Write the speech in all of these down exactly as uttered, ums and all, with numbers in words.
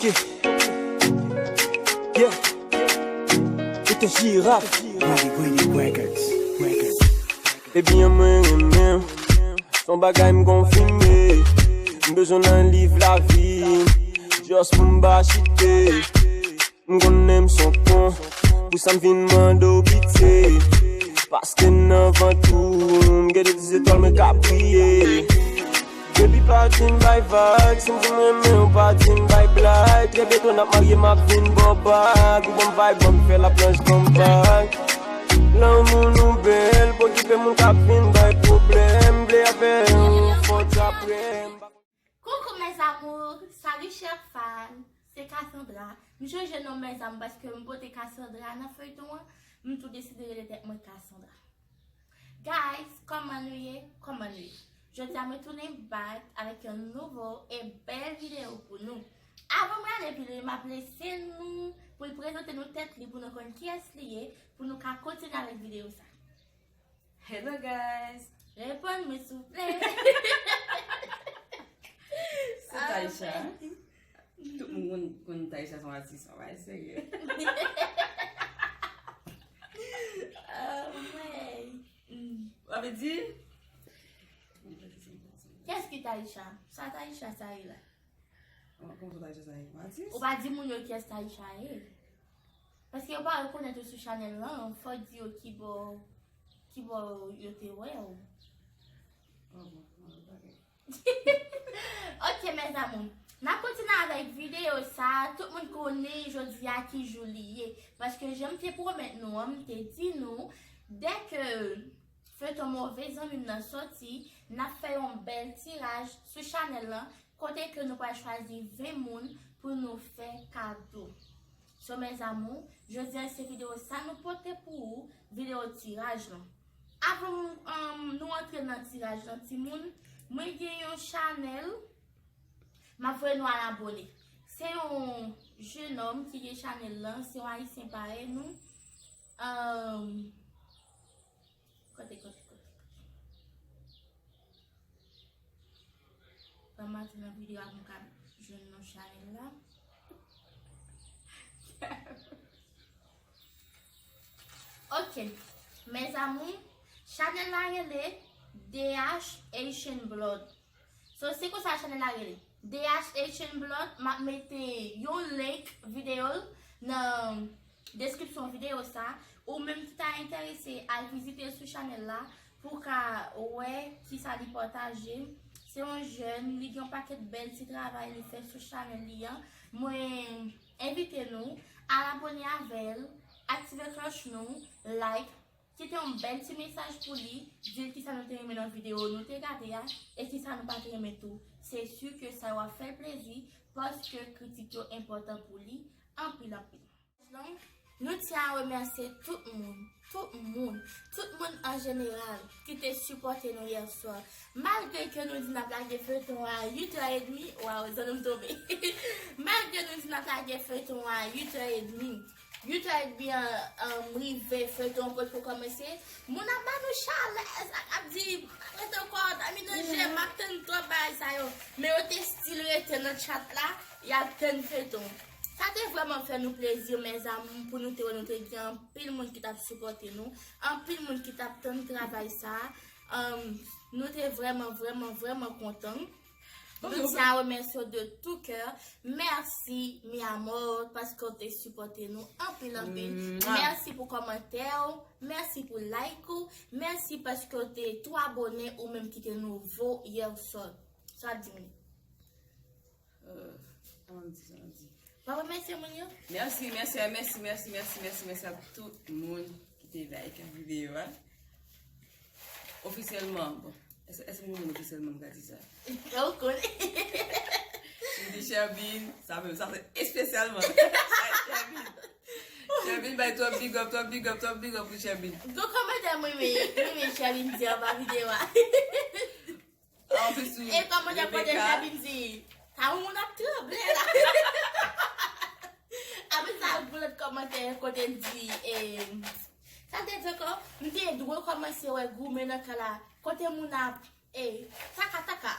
Yeah. Yeah. Ou te jiraf. Greedy, greedy records. Records. Baby, an mwen renmen w. Se yon bagay m konfime. M bezwen nan liv lavi m. Just pou m pa chite. M konnen m se yon kon. Pou sa m vin mande w pitye. Paske nan vant ou, m gen de ti zetwal mwen k ap briye. Baby, pa di m bay vag, si m di m renmen w, pa di m bay blag. Trè byento n ap marye, m ap vin ba w bag. Ou ban m vibe, ban m fè laplanch, ban m vag. Lanmou nou bèl, pa okipe moun k ap vin bay pwoblèm. M vle avè w, fò w t apre m. Coucou mes amours, salut chers fans, se Cassandra. M chanje non mes amours paske m pote Cassandra nan feyton an, m tou deside rele tèt mwen Cassandra. Guys, kòman nou ye? Kòman nou ye? Jodi a mwen tounen back avèk yon nouvo e bèl videyo pou nou. Avan mwen ale pi lwen, m ap lese nou pou l prezante nou tèt li pou nou konn kiyès li ye, pou nou ka kontinye avèk videyo sa. Hello guys. Reponn mwen souple. Se Taïsha. Tout moun konn, konn Taïsha se yon atis, anmwey, serye. Anmwey. Sa vle di? Kiyès ki Taïsha? Sa Taïsha sa ye la? Kòman sa Taïsha sa ye? Yon atis? Ou pa di moun yo kiyès Taïsha ye. Paske yo pa rekonèt ou sou chanèl lan, fò w di yo kibò, kibò yo te wè w. Ah bon, ah, ok. Ok, mes amours. N ap kontinye avèk videyo sa. Tout moun konnen jodi a ki jou li ye. Paske jan m te pwomèt nou an, m te di nou, dèke feyton Move Zanmi m nan sòti, n ap fè yon bèl tiraj sou chanèl lan, kote ke nou pral chwazi ven moun pou nou fè kado. So, mes amours, jodi a se videyo sa nou pote pou ou, videyo tiraj lan. Avan, um, nou antre nan tiraj lan, timoun, mwen gen yon chanèl, m ap voye nou al abone. Se yon jenòm ki gen chanèl lan, se yon ayisyen parèy nou. Um, kote, kote, kote, kote. Ban m antre nan videyo a pou m ka jwenn non chanèl la. Ok, mes amours, chanèl la rele D H Haitian Blood. So, se konsa chanèl la rele. D H Haitian Blood, m ap mete yon link videyo l nan deskripsyon videyo sa. Ou menm ki ta enterese, al vizite l sou chanèl la pou w ka wè kisa li pataje. Se yon jèn, li gen yon pakèt bèl ti travay li fè sou chanèl li an. Mwen envite nou al abone avè l, aktive klòch nou, like, kite yon bèl ti mesaj pou li, di l kisa nou te renmen nan videyo nou te gade a, e kisa nou pa te renmen tou. Se si ke sa yo ap fè l plezi, paske kritik yo enpòtan pou li anpil, anpil. Nou tyen a remèsye tout moun, tout moun, tout moun an jeneral ki te sipòte nou yè swa. Malgre ke nou di n ap lage feyton a uit è edmi, waw, zanmi m tonbe. Malgre nou di n ap lage feyton a uit è edmi, uit è edmi an, an rive, feyton an potko kòmanse, moun ap ba nou chalè, ap di, "Pa rete ankò, dòmi nan je, m ap tann twòp bagay sa yo." Men yo te still rete nan chat la, y ap tann feyton. Sa te vrèman fè nou plezi, mes amours, pou nou te wè nou te gen anpil moun ki t ap sipòte nou, anpil moun ki t ap tann travay sa. Um, nou te vrèman, vrèman, vrèman kontan. Nou tyen a remèsye w de tout kè. Mèsi, mi amor, paske w te sipòte nou anpil, anpil. Mèsi pou kòmantè w. Mèsi pou like ou. Mèsi paske w te tou abone ou menm ki te nouvo yè swa. Sa di m. Euh, kòman m di sa, m di? W ap remèsye moun yo? Mèsi, mèsi, mèsi, mèsi, mèsi, mèsi, mèsi a tout moun ki te like videyo a. Ofisyèlman, bon, èske, èske m konn ofisyèlman m ka di sa? Ou konn. M di Shervin, sa menm, sa se espesyalman. Shervin. Shervin bay twòp big up, twòp big up, twòp big up pou Shervin. Gon kòmantè mwen renmen, mwen renmen Shervin di anba videyo a. Anplis tou, e kòmantè kote Rebecca. Shervin di, sa yon moun ap tranble la. Apre sa, gon lòt kòmantè kote l di, e, sa l te di ankò, m te dwe kòmanse wè goumen nan kay la. Kote moun ap, e, taka, taka.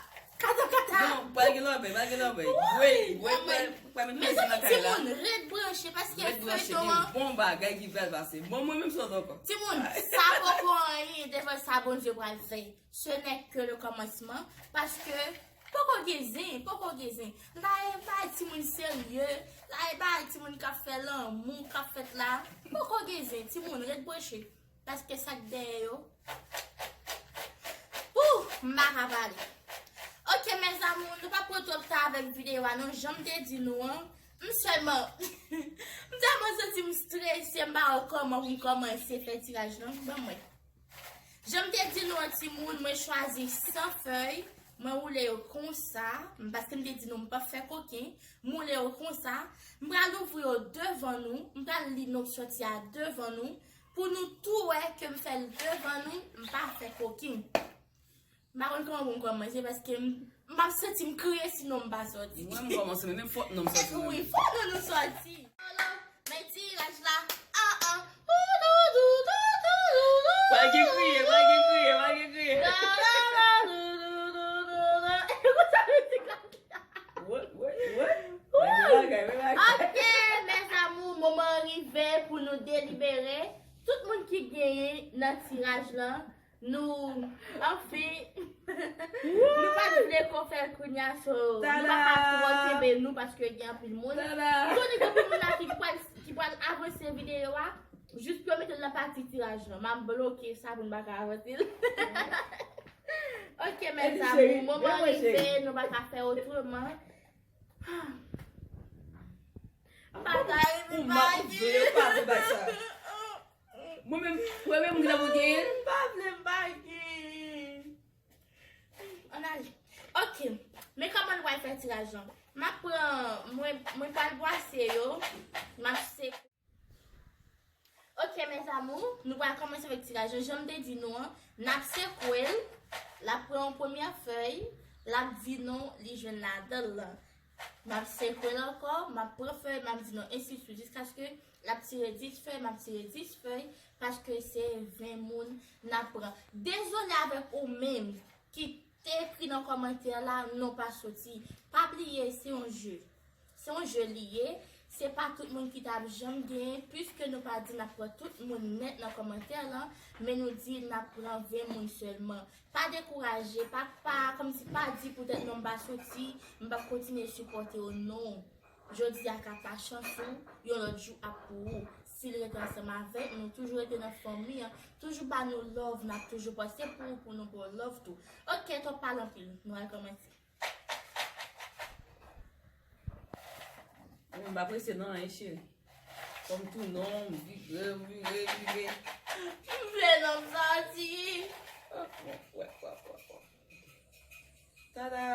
Kata, kata. Non, pral gen lòbèy, pral gen lòbèy. Woy, woy, pral, pral met plezi nan kay la. Timoun, ret branche, paske feyton an. Gen bon bagay ki pral pase. Bon, mwen menm sot ankò. Timoun, sa poko anyen devan sa Bondye pral fè. Ce n'est que le commencement, paske poko gen zen, poko gen zen. M ta e bay timoun serye, m ta e bay timoun k ap fè lanmou, k ap fèt la. Poko gen zen, timoun, ret branche. Paske sa k dèyè yo. Ouh, m pa ka pale. Ok, mes amours, nou pa pran twòp tan avèk videyo a, non, jan m te di nou an. M sèlman, m tèlman santi m strese, m pa wè kòman pou m kòmanse fè tiraj lan. Ban mwen. Jan m te di nou an timoun, mwen chwazi san fèy, mwen woule yo konsa, paske m te di nou m p ap fè koken, m woule yo konsa, m pral ouvri yo devan nou, m pral li non sòti a devan nou, pou nou tou wè ke m fè l devan nou, m pa fè koken. M pa konn kòman pou m kòmanse, paske m, m ap santi m kriye si non m pa sòti. Mwen, m kòmanse, men, men fòk non m sòti nan. Wi, fòk non nou sòti. Men tiraj la. Ah, ah. Pa gen kriye, pa gen kriye, pa gen kriye. Wè, wè, wè. Pa gen bagay, pa gen bagay. Ok, mes amours, moman an rive pou nou delibere. Tout moun ki genyen nan tiraj lan, nou, anfen, nou pa t vle ko fè l kounye a, so, nou pa ka twò kenbe nou paske gen anpil moun. Tada! Toni, gen anpil moun la ki pral, ki pral avanse videyo a, jis pou yo mete l nan pati tiraj lan. M ap bloke sa pou n pa ka avanse l. Ok, mes amours, moman rive, nou pa ka fè otreman. M pa ka rive, m pa vle, m pa vle bay sa. Mwen menm, mwen menm, m gen pou genyen. M pa vle, m pa genyen. Ann ale. Ok. Men kòman nou pral fè tiraj lan? M ap pran, mwen, mwen pral bwase yo. M ap se. Ok, mes amours, nou pral kòmanse avèk tiraj lan. Jan m te di nou an, n ap sekwe l, l ap pran yon premyè fèy, l ap di non li jwenn ladan l lan. M ap sekwe l ankò, m ap pran fèy, m ap di non, ensi swit, jiskaske l ap tire dis fèy, m ap tire dis fèy, paske se ven moun n ap pran. Dezole avèk ou menm ki te ekri nan kòmantè la, non pa soti. Pa bliye, se yon je. Se yon je li ye. Se pa tout moun ki t ap janm genyen, piske nou pa di n ap pran tout moun nèt nan kòmantè lan, men nou di n ap pran ven moun sèlman. Pa dekouraje, pa, pa, kòmsi pa di poutèt non m pa soti, m p ap kontinye sipòte w, non. Jodi a ka pa chans ou, yon lòt jou ap pou ou. Si l rete ansanm avèk nou, toujou rete nan fanmi an, toujou ba nou love, n ap toujou panse pou ou, pou nou ba w love tou. Ok, twòp pale anpil, nou al kòmanse. Mwen m pa prese nan anyen, cheri. Fò m tounen, m vire, m vire, m vire. M vle non m sòti. Wè, wè, wè, wè, wè. Tada!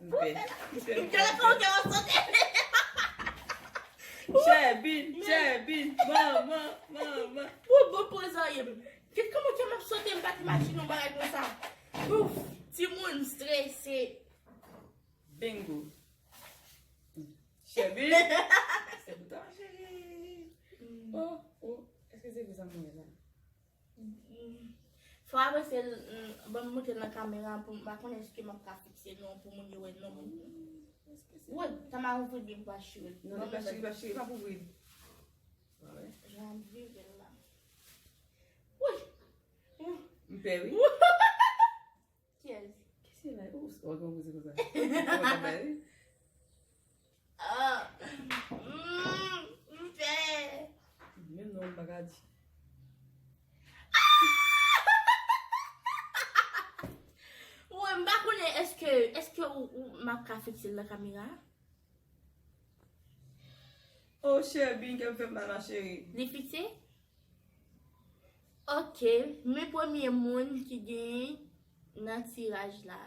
M pè. M pè, m pè, m pè. Chèbin, Chèbin, manman, manman. Ou bon poze m. Kit kòman kè m ap sote, m pa t imajine yon bagay konsa. Ouf, timoun strese. Bingo. Chèbin. Se pou ta cheri. Oh, oh. Èske se vre sa mwen la? Fò avanse l, mm, ban m montre l nan kamera pou m pa konnen èske m ap ka fikse non pou moun yo wè non. Wi, ta m a ouvri l byen pou pa chire. Non, li pa chire, li pa chire, pa ouvri l. Jan ap vire l la. Wi. M pè wi. Kiyès? Kiyès se la? Ou, ou konn poze konsa. Ou konn poze. Ah. Mm, m pè. Menm non, m pa ka di. Wè, m pa konnen èske, èske ou, ou, m ap ka fikse l nan kamera? Oh, Chèbin, kè m fè m mal, ma chérie. Li fikse? Ok, men premye moun ki genyen nan tiraj la.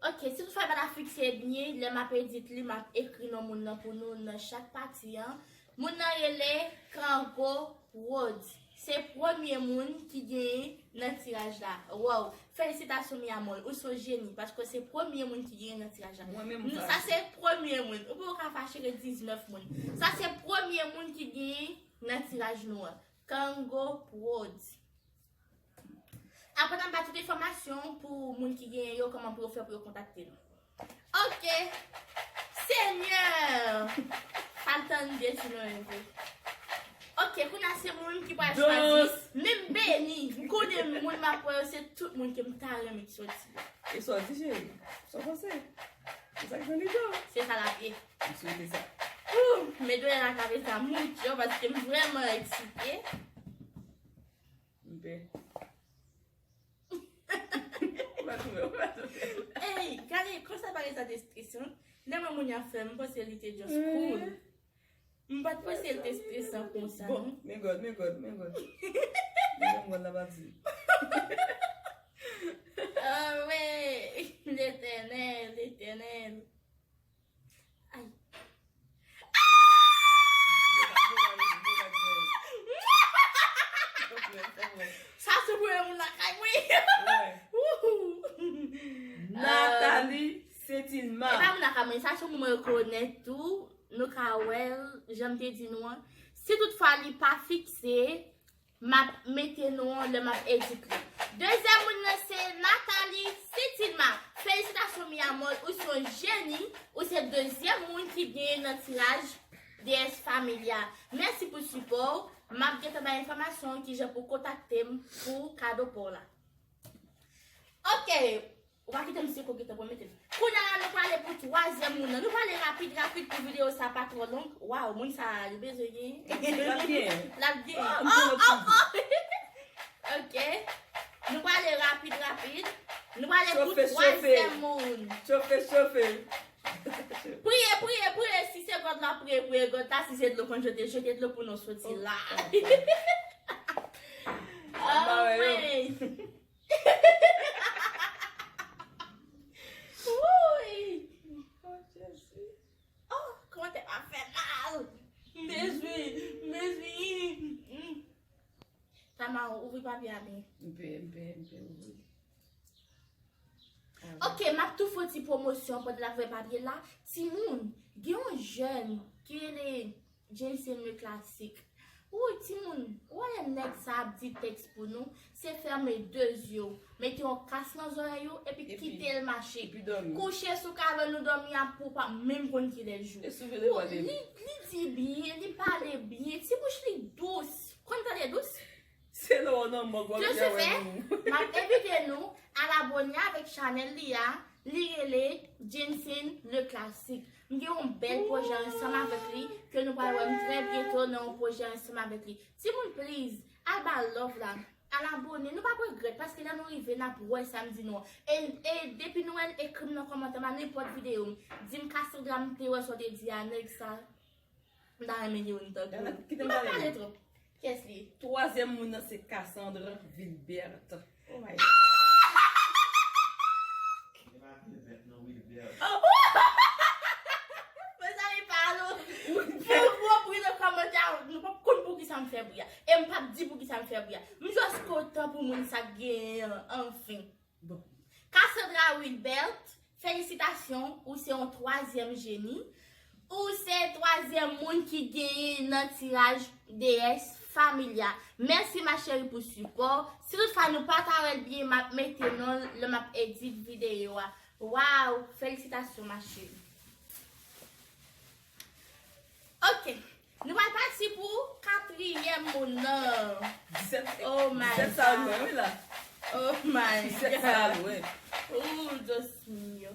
Ok, si toutfwa l pa ta fikse byen, lè m ap edit li, m ap ekri non moun nan pou nou nan chak pati an. Moun nan rele Kango Rhodes. Se premye moun ki genyen nan tiraj la. Wow! Felisitasyon, mi amor. Ou se yon jeni, paske se premye moun ki genyen nan tiraj la. Mwen menm, m fache. Sa se premye moun. Ou poko ka fache ke diznèf moun. Sa se premye moun ki genyen nan tiraj nou an. Kango Prod. Apre n ap ba tout enfòmasyon pou moun ki genyen yo, kòman pou yo fè pou yo kontakte nou. Ok. Senyè! Pa l tann de ti non yo vre. Ok, kounye a se moun ki pral chwazi. Men m beni. M konnen moun m ap wè yo, se tout moun ke m ta renmen ki soti. E sa w di, cheri? Sa w panse? Se sa k nan lide w? Se sa l ap ye. M swete sa. Ouh, men doulè nan kave sa mouch yo, paske m vrèman eksite. M pè. Ou pa twouve, ou pa twouve. Ey, gade, konsa pa gen sa de stres, non? Lè mwen moun y ap fè, m panse li te just cool. M pa t panse l te stresan konsa, non. Men God, men God, men God. Men God la pa di. Ah, wi, Letènèl, Letènèl. Ay. Sa se premye moun lakay mwen. Wouhou. Nathalie Saint-Ilma. E pa moun lakay mwen, sa se moun mwen rekonèt tou. Nou ka wè l, jan m te di nou an. Si toutfwa li pa fikse, m ap mete non an lè m ap edit li. Dezyèm moun nan se Nathalie Saint-Ilma. Felisitasyon, mi amor, ou se yon jeni, ou se dezyèm moun ki genyen nan tiraj D S Family a. Mèsi pou sipò w. M ap gentan bay enfòmasyon kijan pou kontakte m pou kado pa w la. Ok. Ou pa kite m seko gentan pou mete l. Kounye a la, nou prale pou twazyèm moun nan. Nou prale rapid, rapid pou videyo sa pa twò long. Waw, moun sa a, li bezwen gen. L ap gen. L ap gen. Ah, m konn ap di. Ok. Nou prale rapid, rapid. Nou prale pou twazyèm moun. Chofe, chofe. Priye, priye, priye. Si se God la, priye, priye God la. Si se dlo konn jete, jete dlo pou nou soti la. Oh, man. Wouy! Oh, Jezi. Oh, kòmantè pa fè mal. M bezwen, m bezwen. Mm. Tama, ouvri papye a byen. M pe, m pe, m pe ouvri. Ok, m ap tou fè yon ti pwomosyon pandan n ap fè papye la. Timoun, gen yon jèn ki rele Jensen le Classique. Woy, timoun, ou wè lè nèg sa ap di tèks pou nou, se fèmen de zye w, mete yon kas nan zòrèy ou, epi kite l mache. Epi dòmi. Kouche sou kabann ou dòmi a pou w pa menm konn kilè jou. E sou vle pale. Li, li di byen, li pale byen, ti bouch li dous. Konn tande dous? Se lè w nan mòg w ap wè moun. De ce fait, m ap envite nou al abòne avèk chanèl li a, li rele Jensen le Classique. M gen yon bèl pwojè ansanm avèk li, ke nou pral wè m trè byento nan yon pwojè ansanm avèk li. Timoun, please, al ba l love la, al abòne, nou p ap regrèt, paske lè nou rive, n ap wè sa m di nou an. E, e depi nou wè l, ekri m nan kòmantè m a nenpòt videyo m. Di m Cassandra, m te wè sa w te di a, nèg sa. M ta renmen gen youn tankou l. Kite m pale twòp. Kiyès li ye? Twazyèm moun nan se Cassandra Vilbert. Oh my God. Mezanmi, pa nou. Pou gwo bri nan kòmantè a, nou p ap konn poukisa m fè bri a. E m p ap di poukisa m fè bri a. M just kontan pou moun sa k genyen an, anfen. Bon. Cassandra Wilbert, felisitasyon, ou se yon twazyèm jeni. Ou se twazyèm moun ki genyen nan tiraj D S Family a. Mèsi ma chérie pou sipò. Si toutfwa nou pa ta wè l byen, m ap mete non l lè m ap edit videyo a. Waw, felisitasyon ma chérie. Ok. Nou pral pati pou katriyèm moun nan. Disèt, oh my God. Disèt sa lwen, wi, la. Oh my God. Disèt sa lwen. Oh, Dios mío.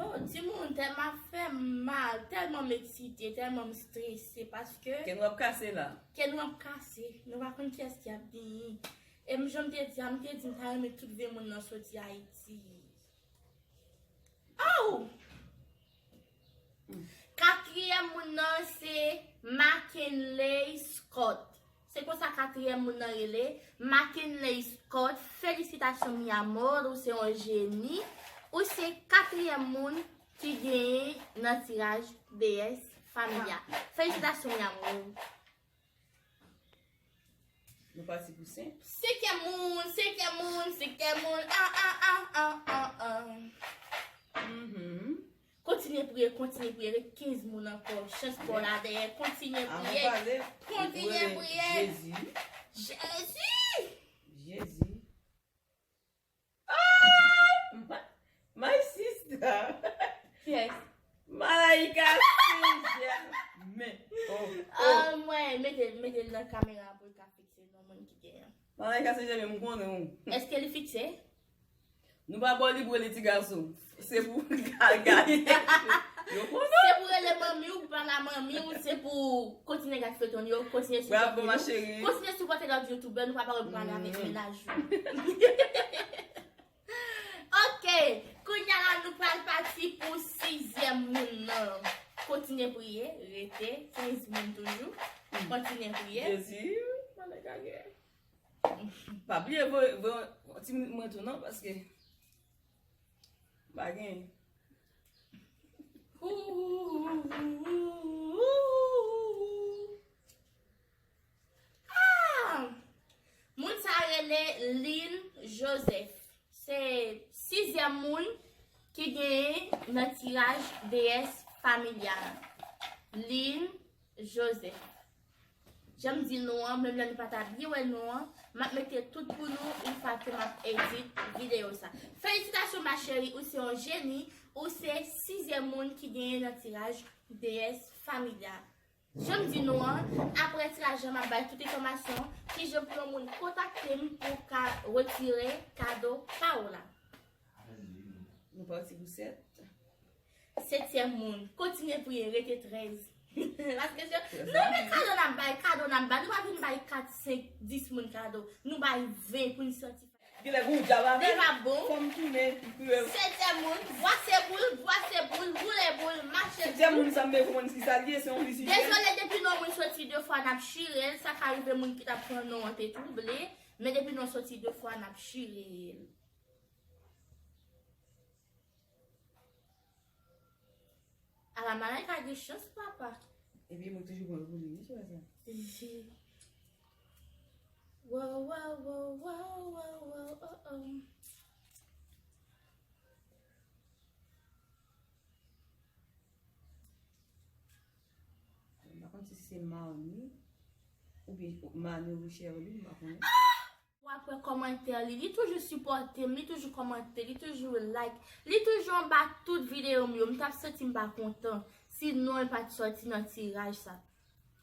Oh, timoun, tèlman fè m mal, tèlman m eksite, tèlman m strese, paske kè nou ap kase la. Kè nou ap kase. Nou pa konn kiyès ki ap genyen. E m jan m te di a, m te di m ta renmen tout vye moun nan soti Ayiti. Oh! Katriyèm moun nan se Mackenley Scott. Se konsa katriyèm moun nan rele, Mackenley Scott. Felisitasyon, mi amor, ou se yon jeni. Ou se katriyèm moun ki genyen nan tiraj D S Family a. Felisitasyon, mi amor. Nou pati pou senk. Senkyèm moun, senkyèm moun, senkyèm moun. Ah, ah, ah, ah, ah, ah. Mhm. Kontinye. Kontinye priye, kontinye priye, ret kenz moun ankò. Chans pa w la dèyè, kontinye priye. Kontinye priye. Jezi. Jezi. My sister. Kiyès? Malaika Sizèm. Men. Oh, oh. Ah, mwen, mete, mete l nan kamera pou l ka fikse non moun ki genyen. Malaika Sizèm, m konnen w. Èske li fikse? Nou pa ba w li pou rele ti gason. Se pou gade. Yo konnen. Se pou rele manmi w, pa la manmi w, se pou kontinye gade feyton yo, kontinye sipòte nou. Bravo, ma chérie. Kontinye sipòte lòt youtubè, nou pa pare pou ale avèk mennaj ou. Ok, kounye a la nou pral pati pou sizyèm moun nan. Kontinye priye, rete kenz moun toujou. Kontinye priye. Jezi, malè kage. Pa bliye voye, voye yon ti minit mwen tou non, paske m pa gen. Ah! Moun sa rele Lynn Joseph. Se sizyèm moun ki genyen nan tiraj D S Familia. Lynn Joseph. Jan m di nou an, menm lè nou pa ta byen wè nou an, m ap mete tout pou nou yon fwa ke m ap edit videyo sa. Felisitasyon ma chérie, ou se yon jeni, ou se sizyèm moun ki genyen nan tiraj D S Familia. Jan m di nou an, apre tiraj la m ap bay tout enfòmasyon, kijan pou yon moun kontakte m pou ka retire kado pa w la. Nou pati pou sèt. Setyèm moun, kontinye priye, rete trèz. Paske se, non, men kado n ap bay, kado n ap bay. Nou pa vin bay kat, senk, dis moun kado. Nou bay ven pou n santi. Genlè gon djab avè m. Fò m tounen pou yo. Setyèm moun, bwase boul, bwase boul, boule boul, mache boul. Setyèm moun sa m bezwen konprann kisa l ye, se yon vi sijè. Dezole, depi non moun soti de fwa n ap chire l, sa ka rive moun ki t ap pran non an te twouble, men depi non soti de fwa n ap chire l. Ala Malaika gen chans, papa. Epi mwen toujou pran pou li, wi, sou sa. Wow, wow, wow, wow, wow, wow, oh, oh. M pa konn si se Mani oubyen Mani ou Sherly, m pa konnen. W ap wè kòmantè li, li toujou sipòte m, li toujou kòmante, li toujou like, li toujou anba tout videyo m yo. M t ap santi m pa kontan si non l pa t sòti nan tiraj sa.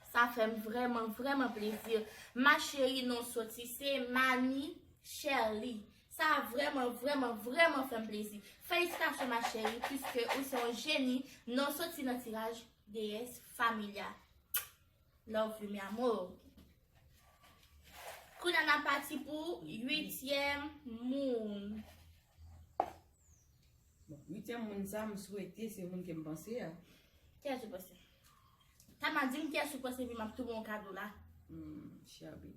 Sa fè m vrèman, vrèman plezi. Ma chérie non soti, se Mani Sherly. Sa vrèman, vrèman, vrèman fè m plezi. Felisitasyon ma chérie, piske ou se yon jeni, non soti nan tiraj D S Familia. Love you, mi amor. Kounye a n ap pati pou uityèm moun. Bon, uityèm moun sa, m swete se moun ke m panse a. Kiyès ou panse? Tama di m kiyès ou panse, epi m ap tou ba w kado la. Hmm, Sherby.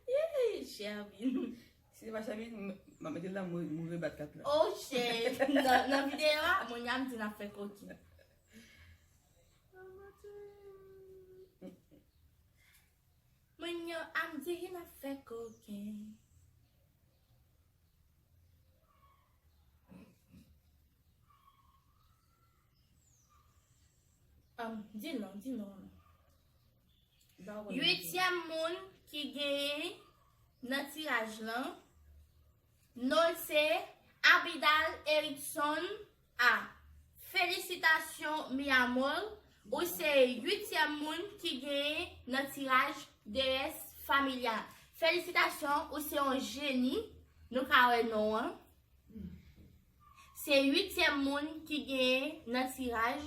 Yey, Sherby. Si se pa Sherby, m, m ap mete l nan mo-, move bat kat la. Oh, shit. Nan, nan videyo a, moun yo ap di n ap fè koken. Moun yo ap di n ap fè koken. Um, di non, di non. Uityèm moun ki genyen nan tiraj lan, non l se Abidal Erickson A. Felisitasyon, mi amor. Ou se uityèm moun ki genyen nan tiraj D S Familia. Felisitasyon, ou se yon jeni. Nou ka wè non an. Se uityèm moun ki genyen nan tiraj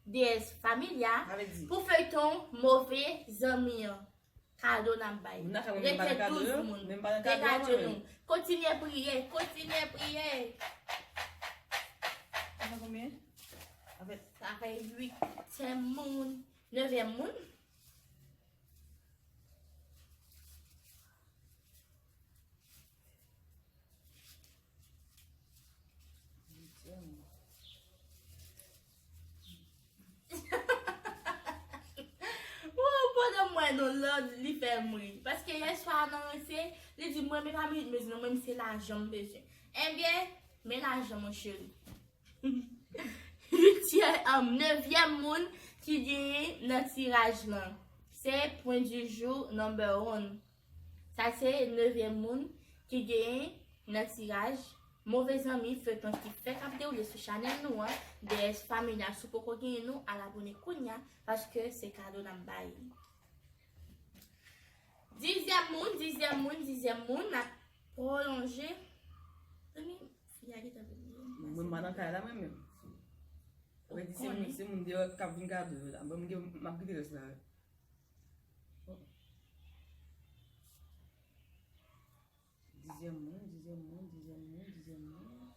D S Familia pou feyton Move Zanmi an. Kado n ap bay. Rete douz moun. Degaje nou. Kontinye priye, kontinye priye. Sa fè konbyen? Sa fè uityèm moun. Nevyèm moun. Wow, pandan m wè non lan, li fè m ri. Paske yè swa nan ranse, li di mwen, men pa minit mezi non, mwen se lajan m bezwen. Ebyen, men lajan mon cheri. Nevyèm moun ki genyen nan tiraj lan, se point du jour number one. Sa se nevyèm moun ki genyen nan tiraj Move Zanmi, feyton ki fèk ap dewoule sou chanèl nou an, D S Family a. Si w poko genyen nou, al abone kounya, paske se kado n ap bay. Dizyèm moun, dizyèm moun, dizyèm moun, n ap pwolonje. Zanmi, fi a gentan vin. Mwen, m pa nan kay la, mwen menm. Ou konnen. Mwen di se moun, se moun deyò k ap vin gade yo la. Bon, mwen gen, m ap kite rès la. Dizyèm moun, dizyèm moun, dizyèm moun, dizyèm moun.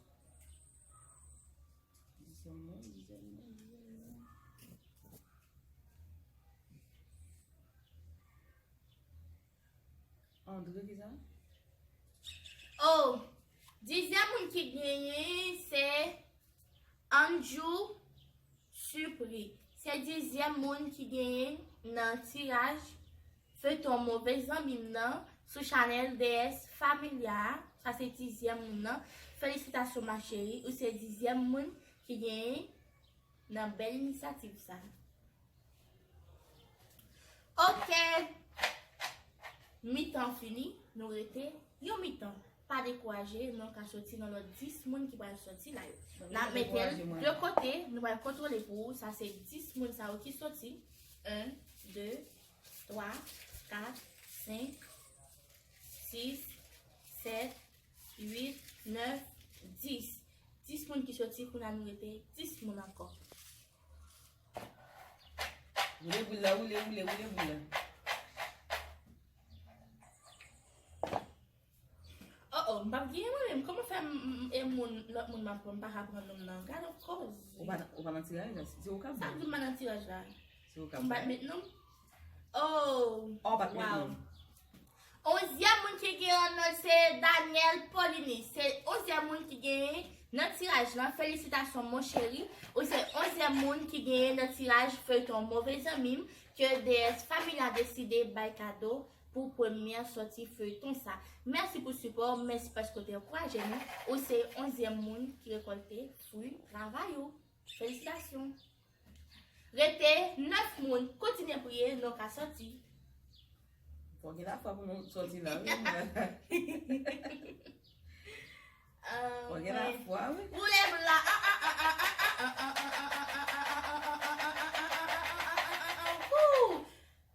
Dizyèm moun, dizyèm moun, dizyèm moun. Andre, kisa? Oh, dizyèm moun ki genyen, se Andrew Supri. Se dizyèm moun ki genyen nan tiraj feyton Move Zanmi m nan sou chanèl D S Family a. Sa se dizyèm moun nan. Felisitasyon, ma chérie. Ou se dizyèm moun ki genyen nan bèl inisyativ sa. Ok. Mitan fini, nou rete yon mitan. Pa dekouraje, nou ka soti nan lòt dis moun ki pral soti la yo. N ap mete l de kote, nou pral kontwole pou ou. Sa se dis moun sa yo ki soti. En, de, twa, kat, senk, sis, sèt, uit, nèf, dis. Dis moun ki soti, kounye a nou rete dis moun ankò. Woule boul la, woule, woule, woule boul la. Oh, oh, m p ap genyen mwen menm. Kòman fè m, m, e moun, lòt moun m ap pran, m pa ka pran non m nan? Gade yon koze. Ou pa, ou pa nan tiraj la, se ou k ap bay. Sa k di m pa nan tiraj la? Se ou k ap bay. M pa t met non m? Oh, oh, ou pa t met non m. Onzyèm moun ki genyen nan se Daniel Paulini. Se onzyèm moun ki genyen nan tiraj lan. Felisitasyon, mon chéri. Ou se onzyèm moun ki genyen nan tiraj feyton Move Zanmi m ke D S Family a deside bay kado pou premyè sòti feyton sa. Mèsi pou sipò w, mèsi paske w te ankouraje nou. Ou se onzyèm moun ki rekòlte fwi travay ou. Felisitasyon. Rete nèf moun, kontinye priye, nou ka sòti. Fò gen lafwa pou nou sòti la, wi. Fò gen lafwa, wi. Ou lève la.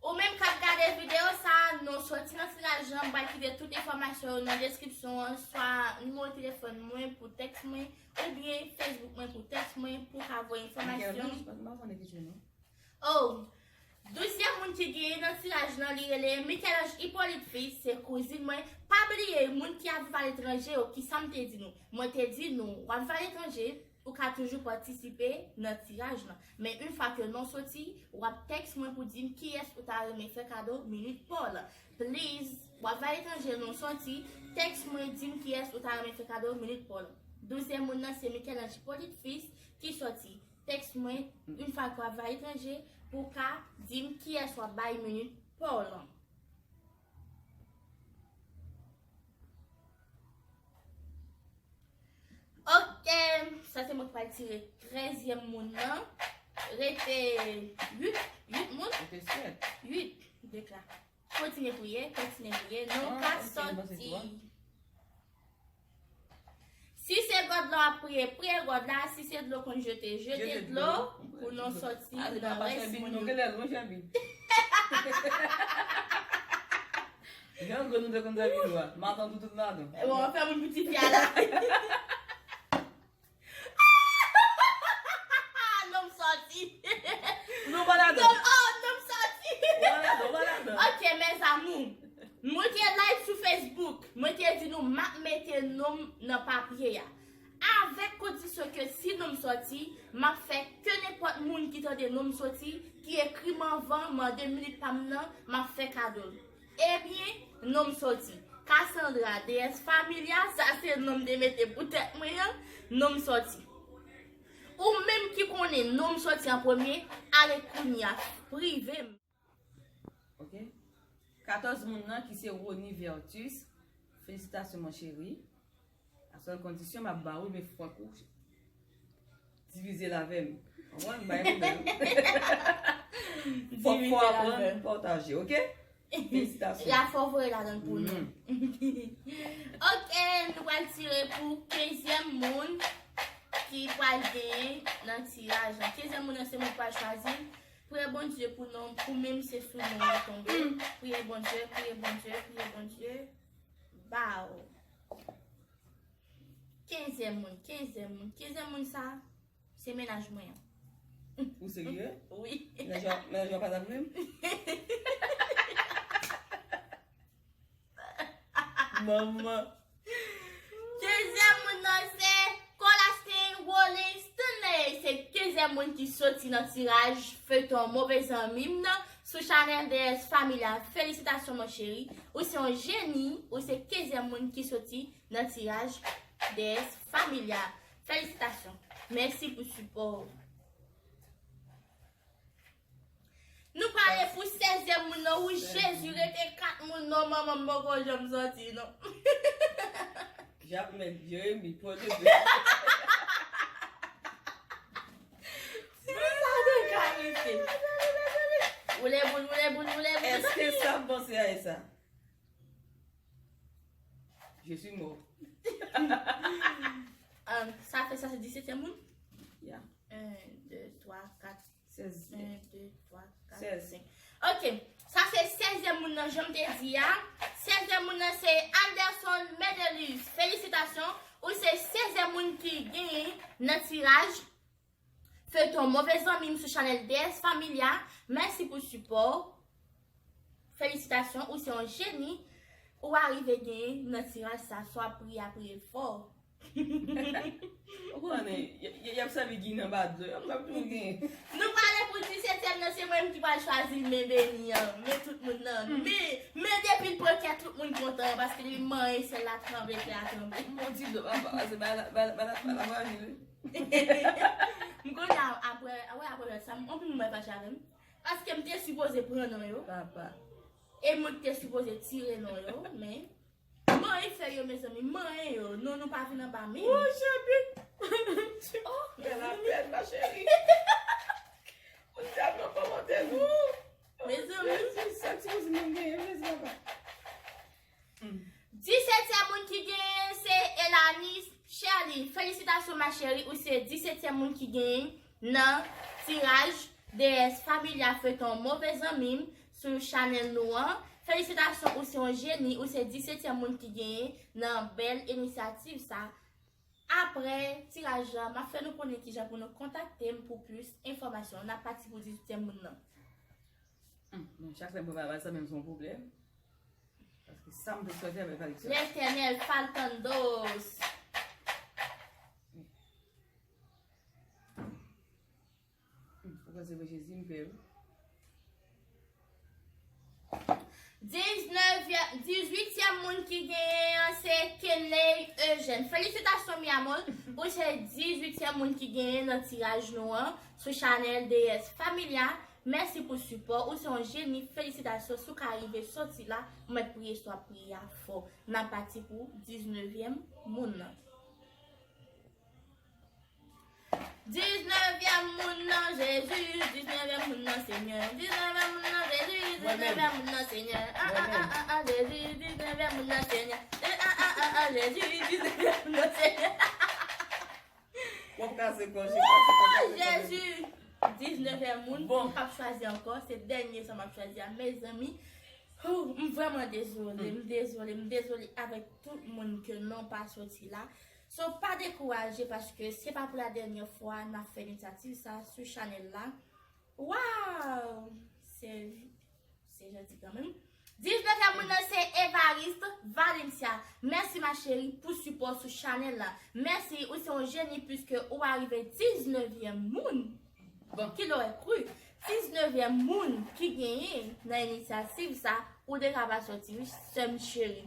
Ou menm k ap gade videyo sa, nou sòti nan tiraj lan, m pral kite tout enfòmasyon yo nan deskripsyon an, swa nimewo telefòn mwen pou tèks mwen, oubyen Facebook mwen pou tèks mwen, pou ka voye enfòmasyon. Oh, douzyèm moun ki genyen nan tiraj lan, li rele Michel-Ange Hyppolite Fils, se kouzin mwen. Pa bliye, moun ki ap viv aletranje yo, kisa m te di nou? Mwen te di nou, w ap viv aletranje, ou ka toujou patisipe nan tiraj lan. Men yon fwa ke non soti, w ap tèks mwen pou di m kiyès ou ta renmen fè kado minit pa w lan. Please, w ap viv aletranje, non soti, tèks mwen, di m kiyès ou ta renmen fè kado minit pa w lan. Douzyèm moun nan se Michel-Ange Hyppolite Fils ki sòti. Tèks mwen, yon fwa ke w ap viv aletranje, pou w ka di m kiyès w ap bay minit pa w lan. Ok, sa se mwen ki pral tire trèzyèm moun nan. Rete uit, uit moun. Rete sèt. Uit, dekla. Kontinye priye, kontinye priye. Nou ka sòti. Si se God la w ap priye, priye God la. Si se dlo konn jete, jete dlo pou nou sòti nan rès moun yo. Jan gwo nou te konn sèvi dlo a. Matant ou tout matant. Bon, fè moun pou tifi a la. Non m sòti. Non pa ladan. Non, oh, non m sòti. Ou pa ladan, ou pa ladan. Ok, mes amours. Mwen te live sou Facebook. Mwen te di nou m ap mete non m nan papye a. Avèk kondisyon ke si non m sòti, m ap fè ke nenpòt moun ki tande non m sòti, ki ekri m anvan, mande minit pa m nan, m ap fè kado l. Ebyen, non m sòti. Cassandra, D S Family a, sa se non m te mete pou tèt mwen an, non m sòti. Ou menm ki konnen non m sòti an premye, ale kounye a, prive m. Ok. Katòz moun nan ki se Rony Vertus. Felisitasyon, mon chéri. A sèl kondisyon m ap ba ou, men fòk ou Divize l avè m. Konprann? M bay pwoblèm. Fòk fò aprann pataje, oke? Felisitasyon. La fò voye ladan l pou nou. Ok, nou pral tire pou kenzyèm moun ki pral genyen nan tiraj la. Kenzyèm moun nan se mwen k pral chwazi. Priye Bondye pou non, pou menm se sou non yo tonbe. Priye Bondye, priye Bondye, priye Bondye. Baw. Kenzyèm moun, kenzyèm moun, kenzyèm moun sa, se mennaj mwen an. Ou serye? Wi. Mennaj ou, mennaj ou pa t ap ri m? Manman. Kenzyèm moun nan se Colastin Rollins Stanley. Se kenzyèm moun ki soti nan tiraj feyton Move Zanmi m nan sou chanèl D S Familia. Felisitasyon, mon cheri. Ou se yon jeni. Ou se kenzyèm moun ki soti nan tiraj D S Familia. Felisitasyon. Mèsi pou sipò w. Nou prale pou sèzyèm moun nan. Wi, Jezi, rete kat moun non, manman, m poko janm sòti non. Jakmèl, Jeremi, Pòdepè. Ti moun sa te ka rete. Woule boul, woule boul, woule boul. Èske sa m panse a e sa? Je suis mort. Um, sa fè sa se disetyèm moun? Ya. Un, deux, trois, quatre. Sèz. Un, deux, trois, quatre, cinq. Ok. Sa se sèzyèm moun nan, jan m te di a. Sèzyèm moun nan se Anderson Medelus. Felisitasyon. Ou se sèzyèm moun ki genyen nan tiraj feyton Move Zanmi m sou chanèl D S Familia. Mèsi pou sipò w. Felisitasyon, ou se yon jeni. Ou arive genyen nan tiraj sa, sa w ap priye a, priye fò. Ou konnen, y, y, y ap sèvi giy nan ba dlo, y ap, y ap tou genyen. Nou prale pou disetyèm nan, se mwen menm ki pral chwazi men beni an, men tout moun nan. Men, men depi l pran kè tout moun kontan, paske li manyen syèl la tranble, tè a tranble. Mon ti do, papa, se ba la, ba la, ba la, ba la, ba la, M konnen a, apre, a, wè, apre lòt sa, m, anpil moun bay fache avè m. Paske m te sipoze pran non yo. Papa. E mwen ki te sipoze tire non yo, men. Manyen fè yo, mezanmi, manyen yo. Non, nou pa vin anba men. Oh, chapit! Oh, mezanmi. Bèl apèl, ma chérie. Moun sa pran kòmantè nou. Mezanmi. Jezi, sa ti kouzin mwen genyen, mezanmi, papa. Disetyèm moun ki genyen se Elanis Sherly. Felisitasyon, ma chérie, ou se disetyèm moun ki genyen nan tiraj D S Familia feyton Move Zanmi m sou chanèl nou an. Felisitasyon, ou se yon jeni, ou se disetyèm moun ki genyen nan bèl inisyativ sa. Apre tiraj la, m ap fè nou konnen kijan pou nou kontakte m pou plis enfòmasyon. N ap pati pou dizuityèm moun nan. Hmm, bon, chak lè m pran bagay sa menm se yon pwoblèm. Paske sa m te swete avèk Alex. Letènèl, faltandos. Hmm, ou panse vre Jezi, m pè wi. Diznèvyèm, dizuityèm moun ki genyen an se Kenley Eugène. Felisitasyon, mi amor. Ou se dizuityèm moun ki genyen nan tiraj nou an sou chanèl D S Familia. Mèsi pou sipò. Ou se yon jeni. Felisitasyon. Si w ka rive soti la, mwen priye sa w ap priye a fò. N ap pati pou diznèvyèm moun nan. Diznèvyèm moun nan Jezi, diznèvyèm moun nan Senyè, diznèvyèm moun nan Jezi, diznèvyèm moun nan Senyè. Ah, ah, ah, ah, ah, Jezi, diznèvyèm moun nan Senyè. Eh, ah, ah, ah, ah, Jezi, diznèvyèm moun nan Senyè. W ap kase kò, kase kò, kase kò. Jezi! Diznèvyèm moun, bon. M p ap chwazi ankò, se dènye sa m ap chwazi a, mezanmi. Hou, m vrèman dezole, m dezole, m dezole avèk tout moun ke non pa soti la. So, pa dekouraje paske se pa pou la dènyè fwa n ap fè inisyativ sa sou chanèl la. Waw! Se, se janti kanmenm. Diznèvyèm moun nan se Evariste Valencia. Mèsi ma chérie pou sipò sou chanèl la. Mèsi, ou se yon jeni piske ou arive diznèvyèm moun. Bon, qui l'aurait cru? Diznèvyèm moun ki genyen nan inisyativ sa, ou deja pa soti wi, sè m cheri.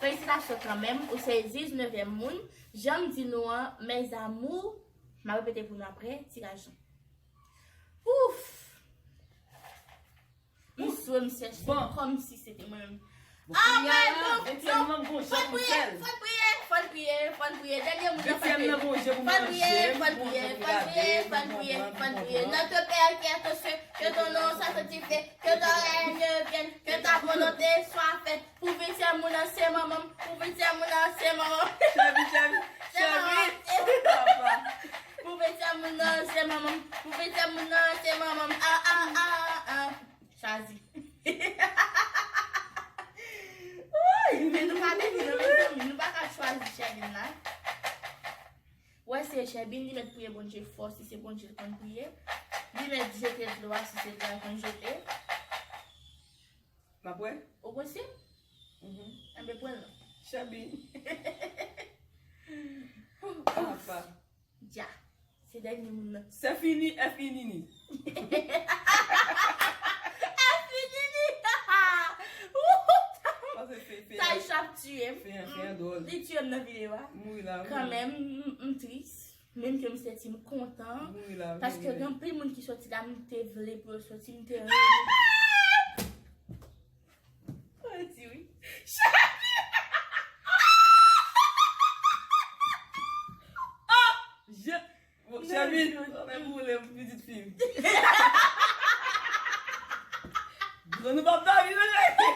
Felisitasyon kanmenm, ou se diznèvyèm moun. Jan m di nou an, mes amours, m a repete pou nou apre, tiraj lan. Ouf! M swe, m sèche, kòmsi se te mwen menm. Bon, ah, kounye a la, bon, ventyèm nan gon jan pou fè l. Fò n priye, fò n priye, fò n priye. Dènye moun nan, fò n priye. Ventyèm nan gon jan Fò n priye, fò n priye, fò n priye, fò n priye, fò n priye. Notre Père qui es aux cieux, que ton nom soit sanctifié, que ton règne vienne, que ta volonté soit faite pou vin sè moun nan se manman m, pou vin sè moun nan se manman m. Chèbi, chèbi, chèbi. Papa. Pou vin sè moun nan se manman m, pou vin sè moun nan se manman m. Ah, ah, ah, ah, ah. Chwazi. Woy, men nou pa beni non, mezanmi, nou pa ka chwazi Chèbin la. Wè se Chèbin, li mèt priye Bondye fò, si se Bondye l konn priye. Li mèt jete dlo a, si se dlo a l konn jete. M ap wè. Ou konn si? Mhm. Enben, pran l non. Chèbin. Papa. Dja. Se dènye moun nan. C'est fini, F I N I N I. F I N I N I. Pase fe, fe. Taïcha ap tiye m. Fe an, fe an dwòl. Li tiye m nan videyo a. Mouri la, mouri. Kanmenm, m, m tris. Menm ke m santi m kontan. Mouri la, mouri. Paske gen anpil moun ki soti la, m te vle pou yo soti, m te renmen. Mwen di wi. Chèbin! Oh! Je, bon, Chèbin, mwen boule pitit fi m. Grann ou p ap dòmi, non, Chèbin?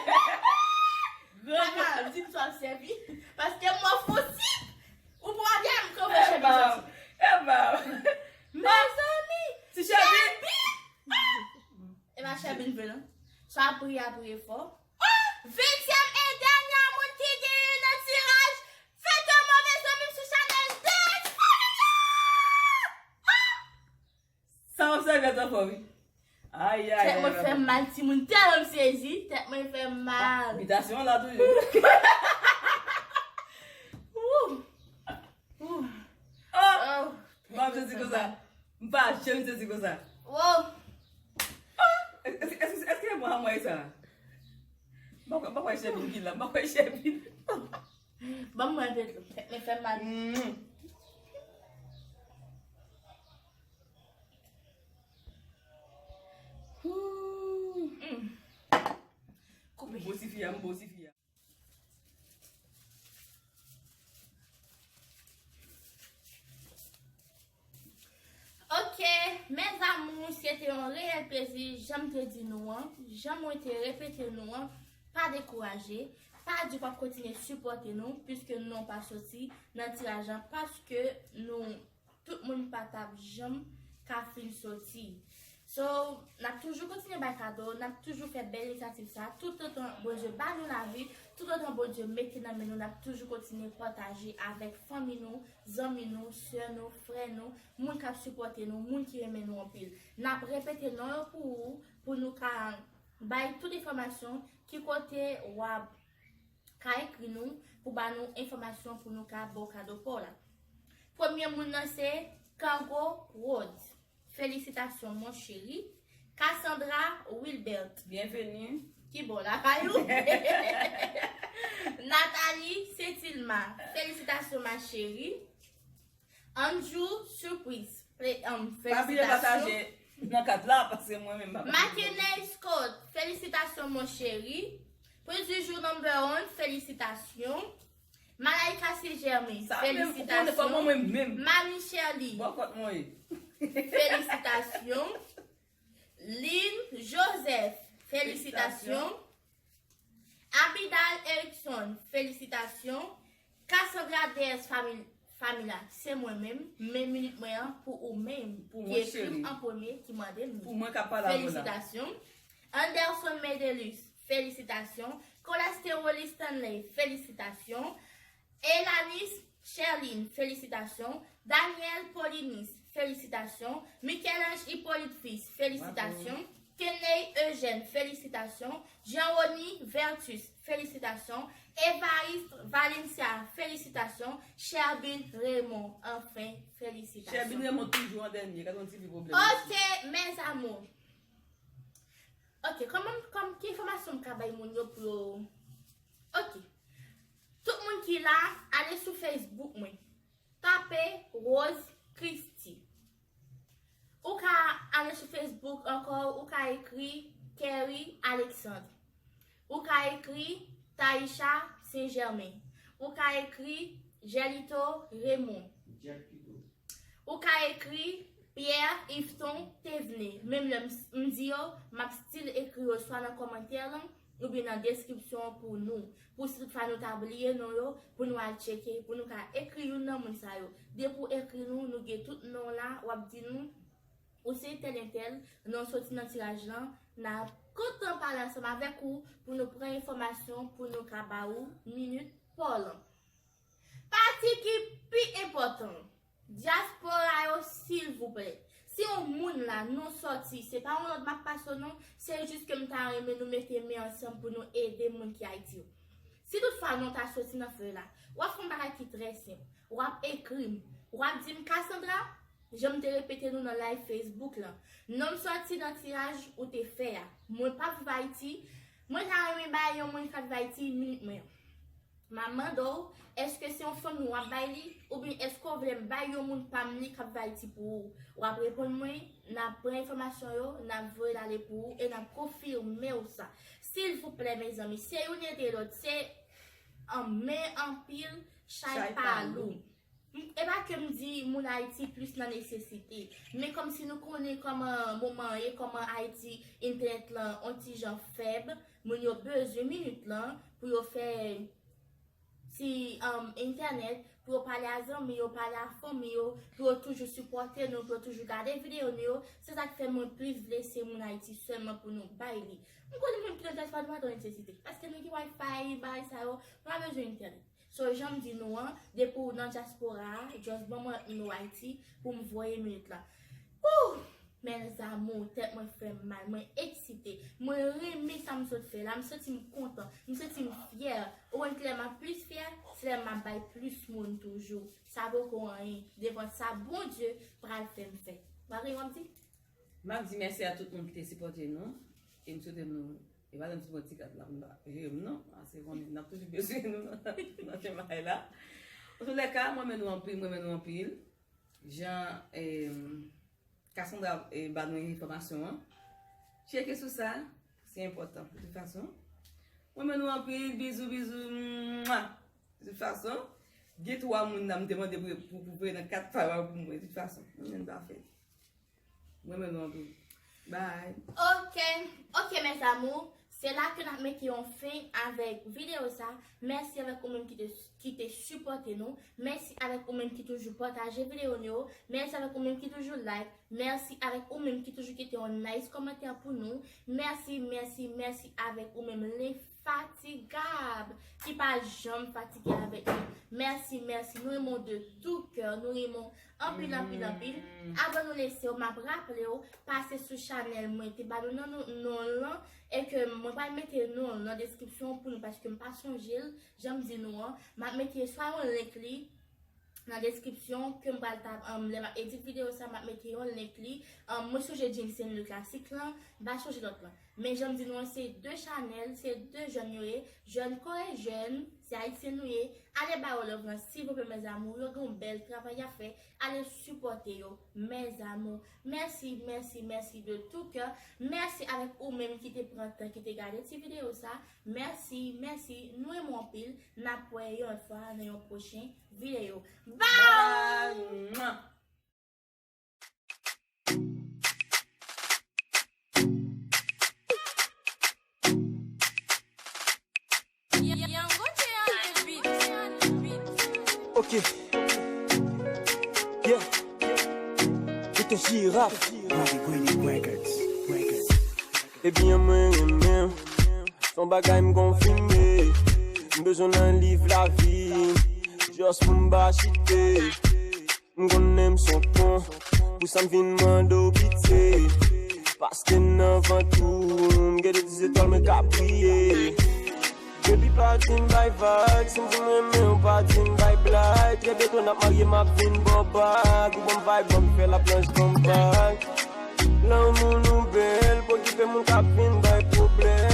Papa, di m sa w ap sèvi. Paske m wè w fon sik. Ou pran byen m kanpe Chèbin sa. E ba. Mezanmi, ti Chèbin. Chèbin! E pa Chèbin vre non. Sa priye a priye fò. Oh! Venntyèm e dènye moun ki genyen nan tiraj Fè Tanman, mezanmi, sou chanèl Dance Family! Oh! Sa w ap sèvi a tanfò wi. Ay, ay, ay. Tèt mwen fè m mal, timoun. Tèlman m sezi, tèt mwen fè m mal. Bitasyon la toujou. Wou! Wou! Oh! M ap sezi konsa. M pa janm sezi konsa. Wow! Oh! Èske, èske, èske se mwen a mwen sa? M pa kwè, m pa kwè Chèbin ki la. M pa kwè Chèbin. Ban m mwen de dlo. Tèt mwen fè m mal. Mm. Ooh. Mm. Koupe. M bo tifi a, m bo tifi a. Ok, mes amours, se te yon reyèl plezi, jan m te di nou an, jan mwen te repete nou an, pa dekouraje, pa di w p ap kontinye sipòte nou, piske nou pa soti nan tiraj lan, paske nou, tout moun pa t ap janm ka fin soti. So, n ap toujou kontinye bay kado, n ap toujou fè bèl inisyativ sa, toutotan Bondye ba nou lavi, toutotan Bondye mete nan men nou, n ap toujou kontinye pataje avèk fanmi nou, zanmi nou, sè nou, frè nou, moun k ap sipòte nou, moun ki renmen nou anpil. N ap repete non yo pou ou, pou nou ka bay tout enfòmasyon, ki kote w ap ka ekri nou pou ba nou enfòmasyon pou nou ka ba w kado pa w la. Premye moun nan se Kango Rhodes. Felisitasyon, mon chéri. Cassandra Wilbert. Byenveni. Ki bò lakay ou? Nathalie Saint-Ilma. Felisitasyon, ma chérie. Andrew Surprise. Fe-, um, pa bliye pataje nan kat la, paske mwen menm pa. Makeney Scott, felisitasyon, mon chéri. Prince du jour number one, felisitasyon. Malaika Saint Germain, felisitasyon. Mami Sherly, felisitasyon. Lynn Joseph, felisitasyon. Abidal Erickson, felisitasyon. Cassandra D S Famil-, Famila, se mwen menm, men minit mwen an pou ou menm, ki ekri m an premye, ki mande m li. Pou mwen k ap pale avè w la. Felisitasyon. Anderson Medelus, felisitasyon. Colastero Listanley, felisitasyon. Elanis Sherline, felisitasyon. Daniel Paulinis, felisitasyon. Michel-Ange Hippolyte Fils, felisitasyon. Keney Eugène, felisitasyon. Jean Rony Vertus, felisitasyon. Evariste Valencia, felisitasyon. Cherbin Raymond, anfen, felisitasyon. Cherbin Raymond toujou an dènye, gade yon ti fi pwoblèm. Ok, mes amours. Ok, kòman, kòm, ki enfòmasyon m ka bay moun yo pou yo. Ok. Tout moun ki la, ale sou Facebook mwen. Tape Rose Christie. Ou ka ale sou Facebook ankò, ou ka ekri Kerry Alexandre. Ou ka ekri Taïcha Saint Germain. Ou ka ekri Jelito Raymond. Jelito. Ou ka ekri Pierre Yveton Thévenet. Menm lè m, m di yo, m ap still ekri yo swa nan kòmantè lan, oubyen nan deskripsyon an pou nou. Pou si toutfwa nou ta bliye non yo, pou nou al tcheke, pou nou ka ekri youn nan moun sa yo. Depi w ekri nou, nou gen tout non la, w ap di nou, ou se tèl entèl, non soti nan tiraj lan, n ap kontan pale ansanm avèk ou pou nou pran enfòmasyon, pou nou ka ba ou minit pa w lan. Pati ki pi enpòtan, dyaspora yo, silvouplè. Si yon moun la, nou sòti, se pa yon lòd m ap pase w non, se jis ke m ta renmen nou mete men ansanm pou nou ede moun ki Ayiti yo. Si toutfwa non ta soti nan fèy la, w ap fè yon bagay ki trè senp. W ap ekri m. W ap di m, Cassandra, jan m te repete nou nan live Facebook lan, non m sòti nan tiraj ou te fè a. Mwen p ap viv Ayiti. Mwen ta renmen bay yon moun k ap viv Ayiti minit mwen an. M ap mande w, èske se yon fanmi w ap bay li, oubyen èske w vle m bay yon moun pa m li k ap viv Ayiti pou ou? W ap reponn mwen, n ap pran enfòmasyon yo, n ap voye l ale pou ou e n ap konfime w sa. Silvouplè, mezanmi, se youn ede lòt, se an men anpil, chay pa lou. M, e pa ke m di moun Ayiti plis nan nesesite, men kòmsi nou konnen kòman moman an ye, kòman Ayiti entènèt lan on ti jan fèb, moun yo bezwen minit lan pou yo fè ti, um, entènèt, pou yo pale a zanmi yo, pale a fanmi yo, pou yo toujou sipòte nou, pou yo toujou gade videyo nou yo. Se sa k fè mwen plis vle se moun Ayiti sèlman pou nou bay li. M konnen moun ki nan dyaspora nou pa twò nesesite, paske nou gen Wi-Fi, bagay sa yo, nou pa bezwen entènèt. So, jan m di nou an, depi w nan dyaspora a, just ban mwen yon Ayiti pou m voye minit la. Ouh! Mes amours, tèt mwen fè m mal, mwen eksite. Mwen renmen sa m sot fè la, m santi m kontan, m santi m fyè. Ou konn kilè m ap plis fyè? Se lè m ap bay plis moun toujou. Sa poko anyen devan sa Bondye pral fè m fè. W ap gen w ap di? M ap di mèsi a tout moun ki te sipòte nou. E m swete nou, e pa janm sipòte ti kat la pou nou pa jere m non. Paske konnen n ap toujou bezwen nou nan, nan chenmay la. Antoulèka, mwen renmen nou anpil, mwen renmen nou anpil. Jan, em, Cassandra, eh, ba nou enfòmasyon an. Tcheke sou sa, se enpòtan. De tout fason, mwen renmen nou anpil, bizou, bizou, mwa. De tout fason, gen twa moun la m te mande pou, pou, pou voye nan kat pa yo pou mwen. De tout fason, mwen menm pa fè. Mwen renmen nou anpil. Bye. Ok, ok, mes amours. Se la ke n ap mete yon fen avèk videyo sa. Mèsi avèk ou menm ki te, ki te sipòte nou. Mèsi avèk ou menm ki toujou pataje videyo nou yo. Mèsi avèk ou menm ki toujou like. Mèsi avèk ou menm ki toujou kite yon nice kòmantè pou nou. Mèsi, mèsi, mèsi avèk ou menm lenfatigab ki pa janm fatige avèk nou. Mèsi, mèsi. Nou renmen w de tout cœur. Nou renmen w anpil, anpil, anpil. Avan nou lese w, m ap raple w, pase sou chanèl mwen, te ba nou nan non, non lan, e ke mwen pral mete non nan deskripsyon pou nou, paske m pa sonje l, jan m di nou an, m ap mete swa yon link li nan deskripsyon, ke m pral ta, um, lè m ap edit videyo sa, m ap mete yon link li, um, mwen sonje Jensen le klasik lan, m pa sonje lòt lan. Men jan m di nou an, se de chanèl, se de jèn yo ye, jèn koreyèn, se ayisyen nou ye. Ale ba yo love lan, silvouplè, mes amours, yo gen yon bèl travay y ap fè. Ale sipòte yo, mes amours. Mèsi, mèsi, mèsi de tout cœur. Mèsi avèk ou menm ki te pran tan, ki te gade ti videyo sa. Mèsi, mèsi. Nou renmen w anpil. N ap wè yon lòt fwa nan yon pwochen videyo. Bye! Bye bye. Mwah. Ok. Yeah. Mete jiraf. Ebyen mwen renmen w. Se yon bagay m konfime. M bezwen nan liv lavi. Just pou m pa chite. M konnen m se yon kon, pou sa m vin mande w pitye. Paske nan vant ou, m gen de ti zetwal mwen k ap briye. Baby, pa di m bay vag, si m di m renmen w, pa di m bay blag. Trè byento n ap marye, m ap vin ba w bag. Ou ban m vibe, ban m fè laplanch, ban m vag. Lanmou nou bèl, pa okipe moun k ap vin bay pwoblèm.